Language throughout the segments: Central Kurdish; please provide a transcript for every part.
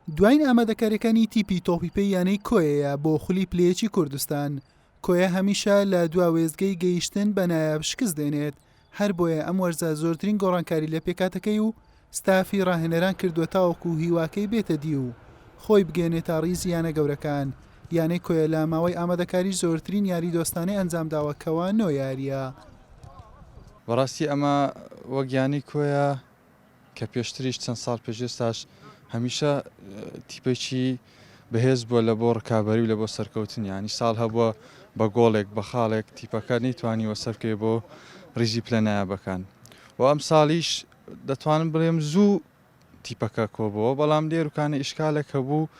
دوایین ئامادەکاریەکانی تیپی تۆپی پێی یانەی کۆیەیە بۆ خولی پلەیەکی کوردستان. کۆیە هەمیشە لە دوا وێستگەی گەیشتن بە نایاب شکست دێنێت، هەربۆیە ئەم وەرزە زۆرترین گۆڕانکاری لە پێکهاتەکەی و ستافی ڕاهێنەران کردووە تاوەکو هیواکەی بێتە دی و خۆی بگەیەنێتە ڕیزی یانە گەورەکان. یانەی کۆیە لە ماوەی ئامادەکاری زۆرترین یاری دۆستانەی ئەنجامداوە کەوا نۆ یارییە. بەڕاستی ئەمە وەک یانەی کۆیە کە پێشتریش چەند ساڵ پێش ئێستاش هەمیشە تیپێکی بەهێز بووە لە بۆ ڕکابەری و لە بۆ سەرکەوتن یانی ساڵ هەبووە بە گۆڵێک بە خاڵێک تیپەکە نەیتوانیوە سەرکەوێ بۆ ریزی پلە نایابەکان و ئەم ساڵیش دەتوانم بڵێم زوو تیپەکە کۆبەوە بەڵام لێروکانە ئیشکالێک هەبوو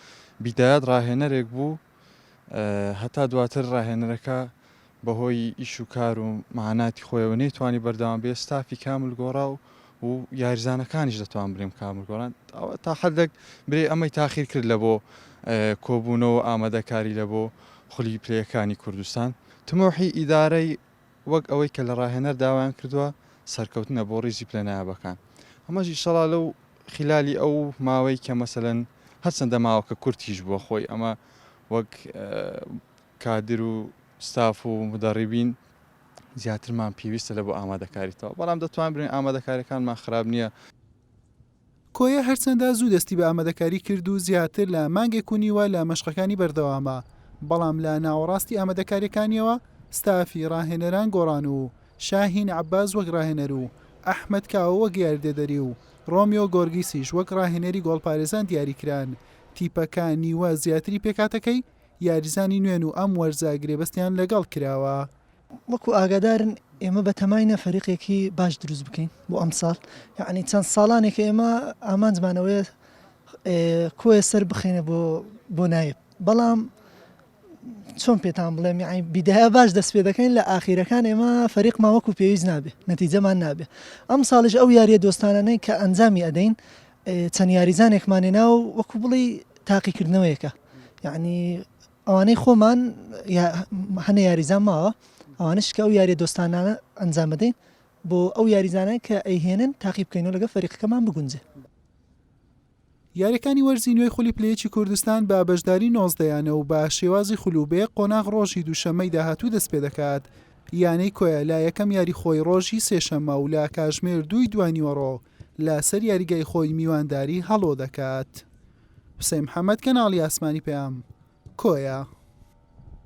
بیدایەت ڕاهێنەرێک بوو هەتا دواتر ڕاهێنەرەکە بەهۆی ئیش و کار و معاناتی خۆیەوە نەیتوانی بەردەوام بێت، ستافی کامل گۆڕا و یاریزانەکانیش دەتوان بلێم کامل گۆڕان ئەوە تا حەدێک برێ ئەمەی تاخیر کرد لە بۆ کۆبوونەوە و ئامادەکاری لە بۆ خولی پلەیەکانی کوردستان. تموحی ئیدارەی وەک ئەوەی کە لە ڕاهێنەر داوایان کردووە سەرکەوتنە بۆ ڕیزی پلە نایابەکان ئەمەش ئیشەڵا لەو خیلالی ئەو ماوەی کە مەسەلەن هەرچەندە ماوەکە کورتیش بووە خۆی ئەمە وەک کادر و ستاف و مدەڕیبین زیاترمان پێویستە لە بۆ ئامادەکاری تەواو بەڵام دەتوان برێن ئامادەکاریەکانمان خراپ نییە. کۆیە هەرچەندە زوو دەستی بە ئامادەکاری کرد و زیاتر لە مانگێک و نیوە لە مەشقەکانی بەردەوامە، بەڵام لە ناوەڕاستی ئامادەکارییەکانیەوە ستافی راهێنەران گۆڕان و شاهین عەباس وەک راهێنەر و ئەحمەد کاوە وەک یاریدەدەری و رۆمیۆ گۆرگیسیش وەک راهێنەری گۆڵپارێزان دیاریکران، تیپەکە نیوە زیاتری پێکهاتەکەی یاریزانی نوێن و ئەم وەرزە گرێبەستیان لەگەڵ کراوە. وەکو ئاگادارن ئێمە بەتەماینە فەریقێکی باش دروست بکەین بۆ ئەمساڵ یەعنی چەند ساڵانێکە ئێمە ئامانجمان ئەوەیە کۆیە سەر بخەینە بۆ بۆ نایب بەڵام چۆن پێتان بڵێم یعنی بیدایە باش دەست پێ دەکەین لە ئاخیرەکان ئێمە فەریقمان وەکو پێویست نابێ نەتیجەمان نابێ ئەم ساڵیش ئەو یاریە دۆستانانەی کە ئەنجامی ئەدەین چەند یاریزانێکمان هێنا و وەکو بڵێی تاقیکردنەوەیەکە یعنی ئەوانەی خۆمان هەنە یاریزان ماوە ئەوانش کە ئەو یاریە دۆستانانە ئەنجامەدەین بۆ ئەو یاریزانە کە ئەیهێنن تاقی بکەینەوە لەگە فەریقەکەمان بگونجێ. یاریەکانی وەرزی نوێی خولی پلە یەکی کوردستان بە بەشداری 19 یانە و بە شێوازی خول و بێ قۆناغ ڕۆژی دووشەممەی داهاتوو دەستپێدەکات. یانەی کۆیە لە یەکەم یاری خۆی ڕۆژی سێشەممە و لە کاژمێر دووی دوانیوەڕۆ لە سەر یاریگای خۆی میوانداری هەڵۆ دەکات. حوسێن محەمەد، کەناڵی ئاسمانی پەیام، کۆیە.